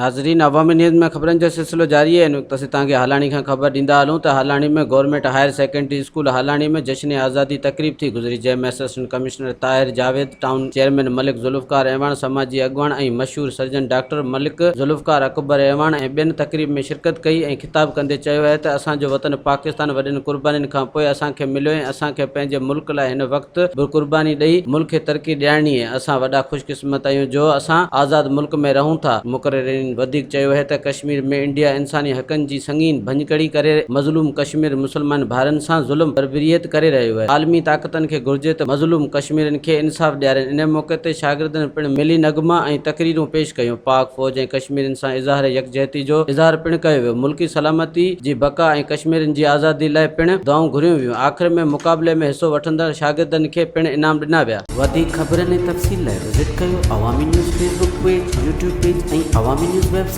ناظرين عوامي نيوز ۾ خبرن جو سلسلو جاري آهي ان وقت اسين توهان کي هالاڻي کان خبر ڏيندا هلون ته Halani ۾ government higher secondary school Halani ۾ جشن آزادي تقريب ٿي گذري جنهن ۾ assistant commissioner Tahir Javed, town chairman Malik Zulfiqar Awan, سماجي اڳواڻ ۽ مشهور سرجن ڊاڪٽر ملڪ ذوالفقار اڪبر اعواڻ ۽ ٻين تقريب ۾ شرڪت ڪئي ۽ خطاب ڪندي چيو آهي ته اسان جو وطن پاڪستان وڏين قربانين کان پوء اسان کي مليو ۽ اسان کي پنهنجي ملڪ لاء هن وقت به قرباني ڏئي ملڪ کي ترقي ڏيارڻي آهي اسان وڏا خوش قسمت آهيون جو اسان آزاد ملڪ ۾ رهون ٿا. مقررين وڌيڪ چيو آهي ته ڪشمير ۾ انڊيا انساني حقن جي سنگين ڀڃڪڙي ڪري مظلوم ڪشمير مسلمان ڀائرن سان ظلم بربريت ڪري رهيو آهي عالمي طاقتن کي گهرجي ته مظلوم ڪشميرين کي انصاف ڏيارين ان موقعي تي شاگردن پڻ ملي نغما ۽ تقريرون پيش ڪيون پاڪ فوج ۽ ڪشميرين سان اظهار يڪجهتي جو اظهار پڻ ڪيو ويو ملڪي سلامتي جي بقا ۽ ڪشميرين جي آزادي لاء پڻ دعائون گهريون ويون. آخر ۾ مقابلي ۾ حصو وٺندڙ شاگردن کي پڻ انعام ڏنا ويا. وڌيڪ خبرن ۽ تفصيل لاء وزٽ ڪيو Awami news Facebook page, YouTube page ۽ Awami news website.